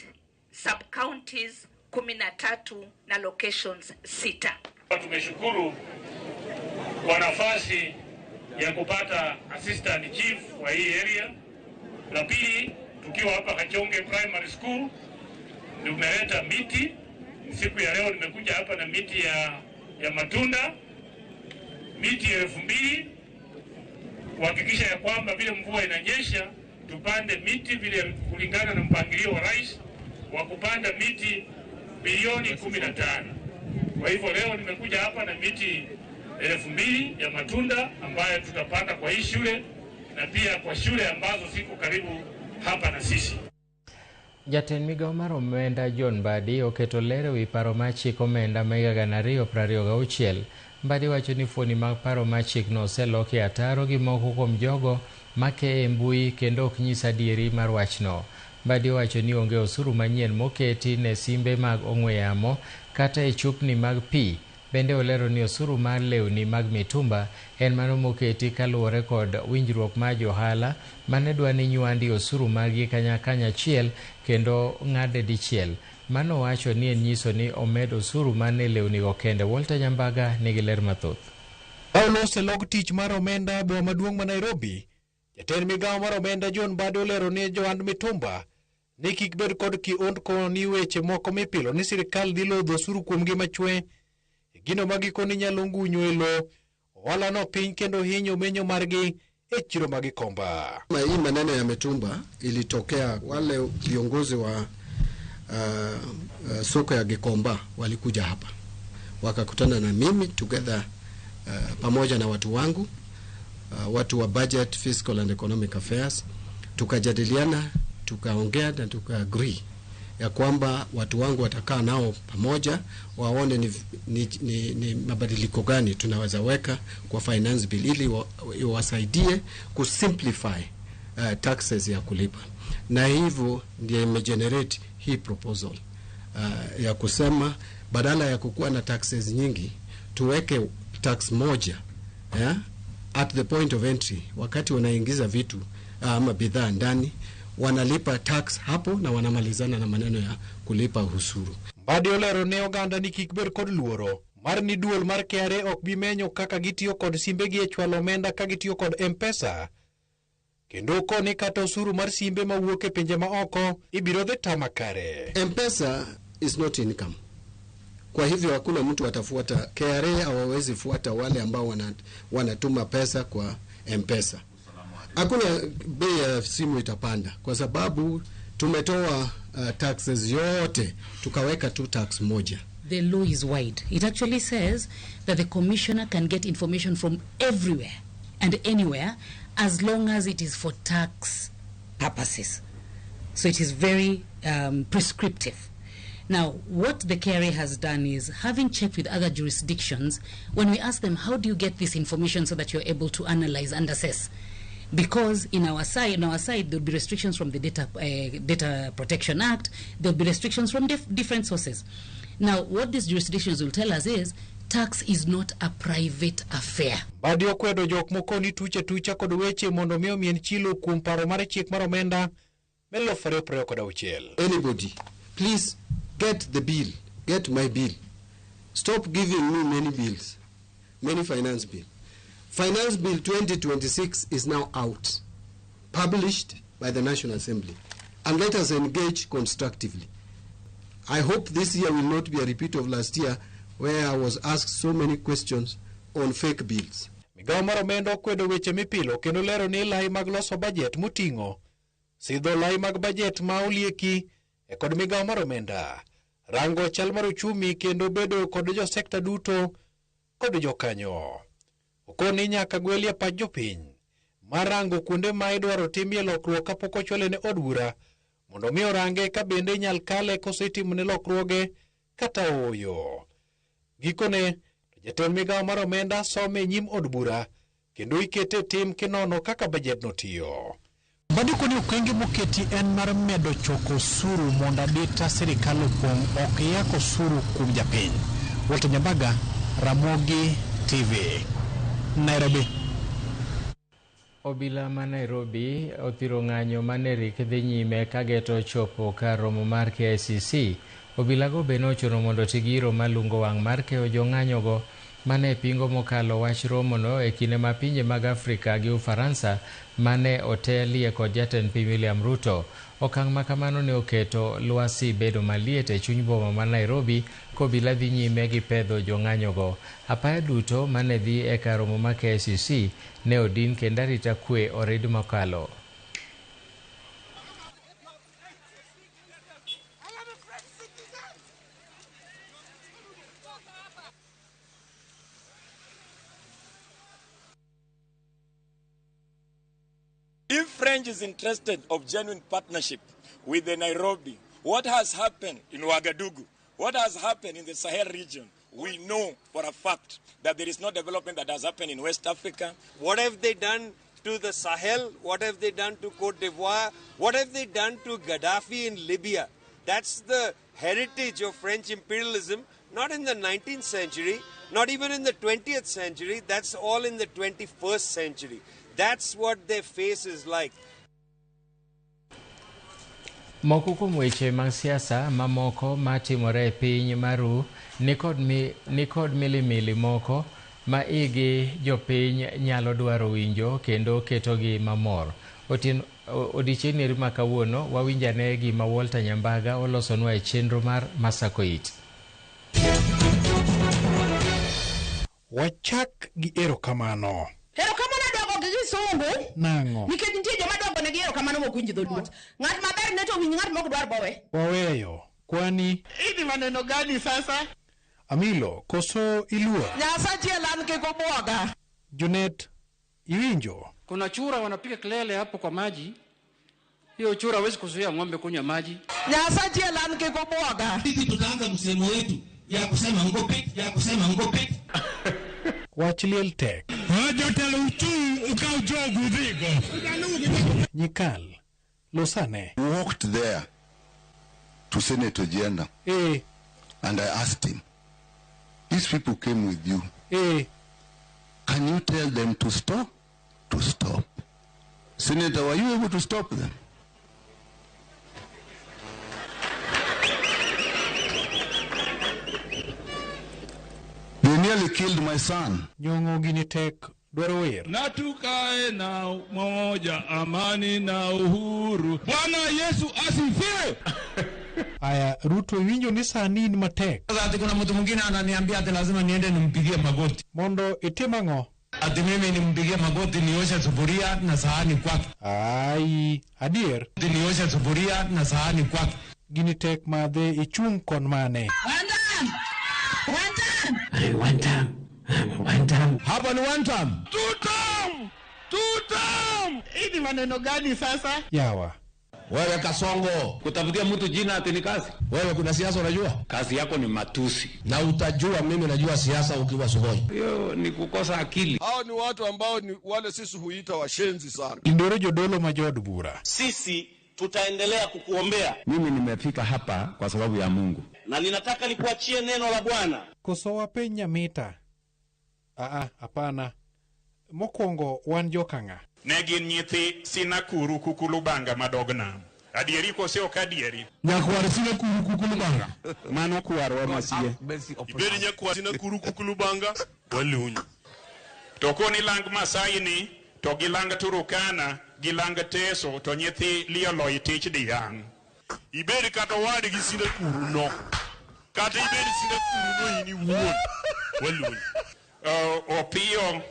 sub-counties 13 na locations 6. Tumeshukuru kwa nafasi ya kupata assistant chief wa hii area. La pili, tukiwa hapa Kachonge Primary School tumeleta miti. Siku ya leo nimekuja hapa na miti ya matunda, miti 2000 kuhakikisha ya kwamba vile mvua inanyesha tupande miti vile kulingana na mpangilio wa rais wa kupanda miti bilioni 15. Kwa hivyo leo nimekuja hapa na miti 2000 ya matunda ambayo tutapanda kwa hii shule na pia kwa shule ambazo ziko karibu hapa na sisi. Jatend migawo mar omenda John Mbadi oketo ler ewi paro mar chik omenda ma higa 2026. Mbadi wacho ni fuoni mag paro mar chikno oseloki ataro gi moko kuom jogo make e mbui kendo ok nyis adieri mar wachno. Mbadi owacho ni onge osuru manyien moketi ne simbe mag ong'we yamo kata e chupni mag pi. Bende olero ni osuru mar lewni mag mitumba en mano moketi kaluwore kod winjruok mar johala mane dwa ni nywandi osuru margi kanyachiel kendo ng'ade dichiel. Mano wacho ni en nyiso ni omed osuru mane lewnigo kende. Walter Nyambaga nigi ler mathoth. Ka olok tich mar omenda e boma maduong' ma Nairobi, jatend migawo mar omenda John Mbadi olero ne johand mitumba ni kik bed kod kiondko ni weche moko mipilo ni sirikal dhi lodho osuru kuomgi machwe Gino ma gikone nyalo ngunyo e lo ohala no piny kendo hinyo menyo margi e chiro ma Gikomba. Hii maneno ya mitumba ilitokea wale viongozi wa soko ya Gikomba walikuja hapa wakakutana na mimi together pamoja na watu wangu watu wa budget, fiscal and economic affairs, tukajadiliana, tukaongea na tukaagree ya kwamba watu wangu watakaa nao pamoja waone ni mabadiliko gani tunaweza weka kwa finance bill ili wasaidie kusimplify taxes ya kulipa, na hivyo ndiyo imegenerate hii proposal ya kusema badala ya kukuwa na taxes nyingi tuweke tax moja, yeah, at the point of entry, wakati wanaingiza vitu ama bidhaa ndani wanalipa tax hapo na wanamalizana na maneno ya kulipa ushuru. Mbadi olero ne oganda ni kik bed kod luoro mar ni duol mar KRA ok bi menyo kaka gitiyo kod simbegi e chwalo omenda ka gitiyo kod M-Pesa, kendo koni kata osuru mar simbe mawuok e pinje ma oko ibiro dhi tama kare. M-Pesa is not income. Kwa hivyo hakuna mtu atafuata KRA, hawawezi fuata wale ambao wanatuma pesa kwa M-Pesa. Hakuna bei ya simu itapanda kwa sababu tumetoa taxes yote tukaweka tu tax moja. The law is wide. It actually says that the commissioner can get information from everywhere and anywhere as long as it is for tax purposes. So it is very prescriptive. Now, what the KRA has done is, having checked with other jurisdictions, when we ask them, how do you get this information so that you're able to analyze and assess? Because in our side, there'll be restrictions from the Data Protection Act, there'll be restrictions from different sources. Now, what these jurisdictions will tell us is, tax is not a private affair. Mbadi okwedo jok moko ni tuche tucha kod weche mondo mi omien chilo kuom paro mar chik mar omenda 2026. Anybody, please get the bill, get my bill. Stop giving me many bills, many finance bill. Finance Bill 2026 is now out, published by the National Assembly, and let us engage constructively. I hope this year will not be a repeat of last year, where I was asked so many questions on fake bills. Migawo mar omenda okwedo weche mipilo kendo lero ni lai mag loso bajet moting'o sidho lai mag bajet ma olieki e kod migawo mar omenda, rango chal mar uchumi kendo bedo kod jo sekta duto kod jokanyo. Okoni nyaka gwelie pach jopiny mar rango kuonde ma idwaro timie lokruok kapok ochwale ne od bura mondo mi orange ka bende inyal kale koso itimone lokruoge kata ooyo. Gikone to jatend migawo mar omenda some e nyim od bura kendo ikete tim kinono kaka bajedno tiyo. Mbadi koni okenge moketi en mar medo choko osuru mondo adita sirikal opong' ok yak osuru kuom japiny. Walter Nyambaga, Ramogi TV, Nairobi. Obila ma Nairobi othiro ng'anyo mane rik dhi nyime ka geto chopo kar romo mar KICC. Obilago be nochuno mondo oti gi iro malungo wang' mar keyo jong'anyogo mane pingo mokalo wach romono e kinde ma pinje mag Afrika gi Ufaransa mane otelie kod jatend piny William Ruto. Okang' ma kamano ne oketo lwasi bedo maliet e chuny boma ma Nairobi kobila dhi nyime gi pedho jong'anyogo. Apaya duto mane dhi e kar romo mar KICC ne odin kendo arita kwe orid mokalo. If French is interested of genuine partnership with the Nairobi, what has happened in Ouagadougou, what has happened in the Sahel region, we know for a fact that there is no development that has happened in West Africa. What have they done to the Sahel? What have they done to Cote d'Ivoire? What have they done to Gaddafi in Libya? That's the heritage of French imperialism, not in the 19th century, not even in the 20th century. That's all in the 21st century. That's what their face is like. Moko kuom weche mag siasa mamoko matimore e piny maru nikod milimili moko ma igi jopiny nyalo dwaro winjo kendo ketogi mamor. Odiechieng' ma kawuono wawinjane gima Walter Nyambaga olosonwa e chenro mar Masakoit. Wachak gi erokamano. Erokamano dongo gi kisungu. Nang'o? Nikech nitie joma dongo negi erokamano mok winj dholuo. Ng'at maber ne to winj ng'at mok dwar bowe. Waweyo. Kwani Hii ni maneno gani sasa? Amilo koso iluor? Nyasachiel an kik ubwoga. Junet, iwinjo? Kuna chura wanapiga kelele hapo kwa maji. Hiyo chura hawezi kuzuia ng'ombe kunywa maji. Nyasachiel an kik ubwoga. Sisi tutaanza msemo wetu ya kusema ngope, ya kusema ngope. Wach liel tek. Jotelo uchung' ukaw jogu udhigo. Nyikal, losane. Walked there to Senator Ojienda. And I asked him, these people came with you. Can you tell them to stop? To stop. Senator, were you able to stop them? They nearly killed my son. Nyong'o gini tek dwaro wer. Na tukae na umoja, amani na uhuru. Bwana Yesu asifiwe. Aya, Ruto iwinjo ni sani in matek. Sasa ati kuna mtu mwingine ananiambia ati lazima niende nimpigie magoti. Mondo itim ang'o? Ati mimi nimpigie magoti nioshe sufuria na sahani kwake. Ai, adier. Ati nioshe sufuria na sahani kwake. Gini tek madhe ichung' kon mane. One time. One time. Hapa ni one time. Two term. Two term. Hii ni maneno gani sasa? Yawa. Wewe Kasongo, kutafutia mtu jina ati ni kazi. Wewe kuna siasa unajua? Kazi yako ni matusi. Na utajua mimi najua siasa ukiwa Sugoi. Hiyo ni kukosa akili. Hao ni watu ambao ni wale sisi huita washenzi sana. Indoro jodolo ma jood bura. Sisi tutaendelea kukuombea. Mimi nimefika hapa kwa sababu ya Mungu. Na ninataka nikuachie neno la Bwana. Koso wapenj Nyamita? Aa, hapana. Mokwongo wan jokang'a. Ne gin nyithi Sinakuru Kukulubanga madog nam. Adieri kose ok adieri? Nyakwar Sinakuru Kukulubanga. Mano kwarwa masie. Ibed nyakwar Sinakuru Kukulubanga, walunyi. To koni lang Masai ni, to gi lang Turukana, gi lang Teso, to nyithi Lioloi tich diang'. Ibed kata wadgi Sinakuru no. Kata ibed Sinakuru no in iwuon, walunyi. Opiyo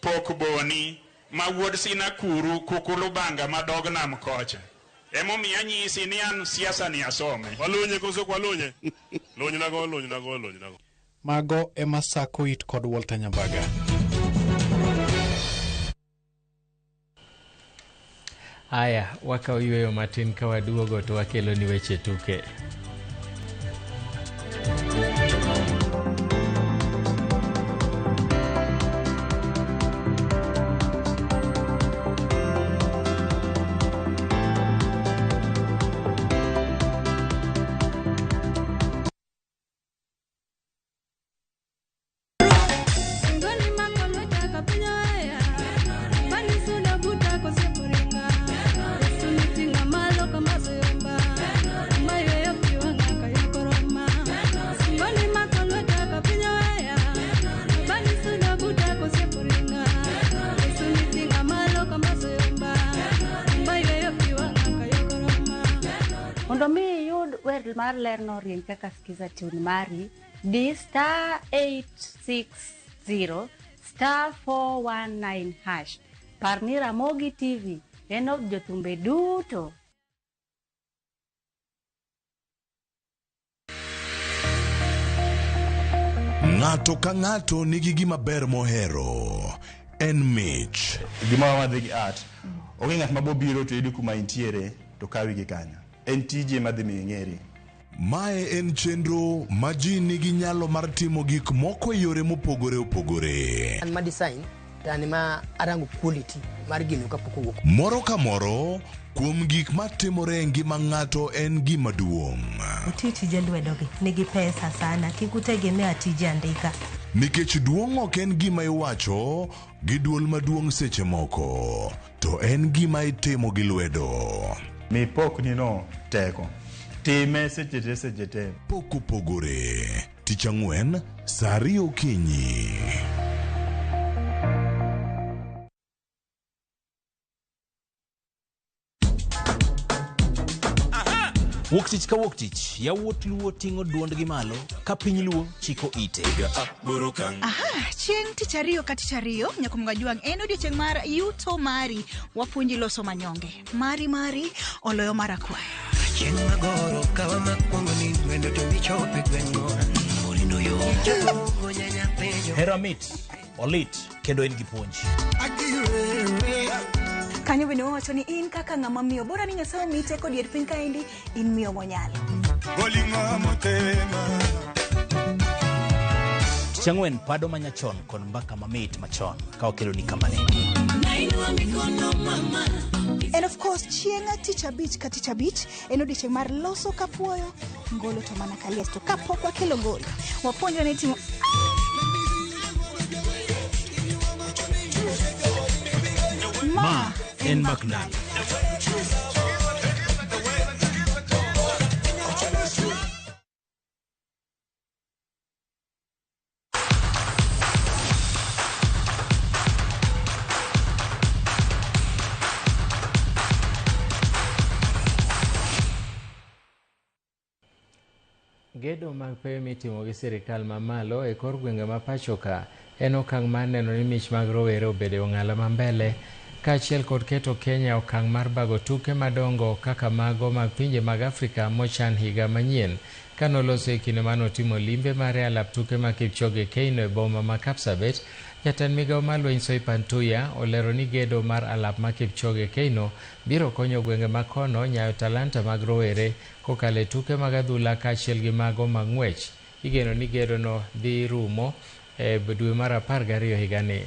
pok boni ma wuod Sinakuru Kukulubanga madog nam kocha. Emomiyo anyisi ni an siasa ni asome. Walunye koso ok walunye? Luny nago, luny nago, luny nago. Mago ema sako it kod Walter Nyambaga. Aya, wakaw yueyo matin ka waduogo to wakelo ni weche tuke. Mondo mi iyud wer mar lerno rieny kaka Skiza tune mari, di star 860 star 419 hash. Par ni Ramogi TV en od jothumbe duto. Ng'ato ka ng'ato nigi gima ber mohero. En mich. Gima wadhi gi art. Onge ng'at mabobiro to yudi kuma intiere to kawi gi kanyo. En tije madhi miyo ing'eri. Mae en chenro ma ji nigi nyalo mar timo gik moko e yore mopogore opogore. An ma design to an ma arango quality mar gino kapok owuok. Moro ka moro kuom gik matimore e ngima ng'ato en gima duong'. Uti tije lwedogi nigi pesa sana, kik utegemea tije andika. Nikech duong' ok en gima iwacho gi duol maduong' seche moko, to en gima itimo gi lwedo. Mi pokni no teko. Time seche te seche te. Pok opogore. Tich ang'wen, saa ariyo okinyi. Wuok tich ka wuok tich, yawuot Luo ting'o duondgi malo ka piny Luo chiko ite. Aha, chieng' tich ariyo ka tich ariyo nyakumga jwang' en odiochieng' mar yuto mari wapuonji loso manyonge mari mari oloyo mar akwaya. Chieng' magoro kawa makwongo ni wendo to michope gweng'wa Orindo yo Hera mit, olit kendo en gi puonj. Kanyo bende wawacho ni in kaka ng'ama miyo bora ni Nyasaye omiyi teko dier piny kaendi in miyo monyalo. Tich ang'wen pado manyachon kod mbaka mamit machon ka wakeloni kamane. And of course chieng' tich abich ka tich abich en odiochieng' mar loso kapuoyo ngolo to mana kalies to kapok wakelo ngolo wapuonjre ni timo Ma en Mak Ndalo. Gedo mag pewe mitimo gi sirikal mamalo e kor gwenge ma pacho ka en okang' mar neno ni mich mag rowere obedo e ong'ala ma mbele kaachiel kod keto Kenya e okang' mar bago tuke madongo kaka mago mag pinje mag Afrika mochan higa manyien. Kanoloso e kinde manotimo limbe mare e alap tuke ma Kipchoge Keino e boma ma Kapsabet, jatend migawo mar lweny Soipan Tuya olero ni gedo mar alap ma Kipchoge Keino biro konyo gwenge ma kono nyayo talanta mag rowere kokalo e tuke mag adhula kaachiel gi mago mag ng'wech. Igeno ni gedono dhi rumo e dwe mar 12 higani.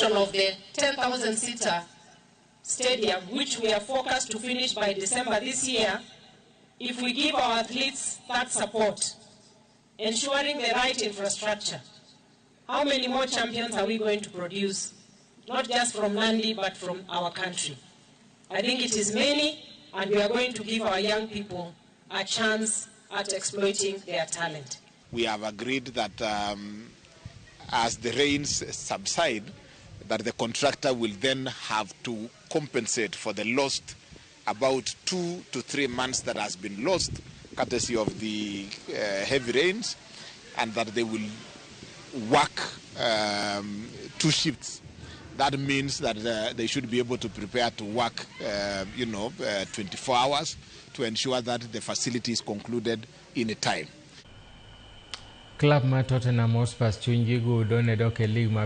Of the 10,000 seater stadium, which we are forecast to finish by December this year, if we give our athletes that support, ensuring the right infrastructure, how many more champions are we going to produce? Not just from Nandi, but from our country. I think it is many, and we are going to give our young people a chance at exploiting their talent. We have agreed that as the rains subside, that the contractor will then have to compensate for the lost about 2 to 3 months that has been lost courtesy of the heavy rains, and that they will work 2 shifts. That means that they should be able to prepare to work, 24 hours to ensure that the facility is concluded in a time. Club ma Tottenham Hotspur chunygi gudo ne dok e lig ma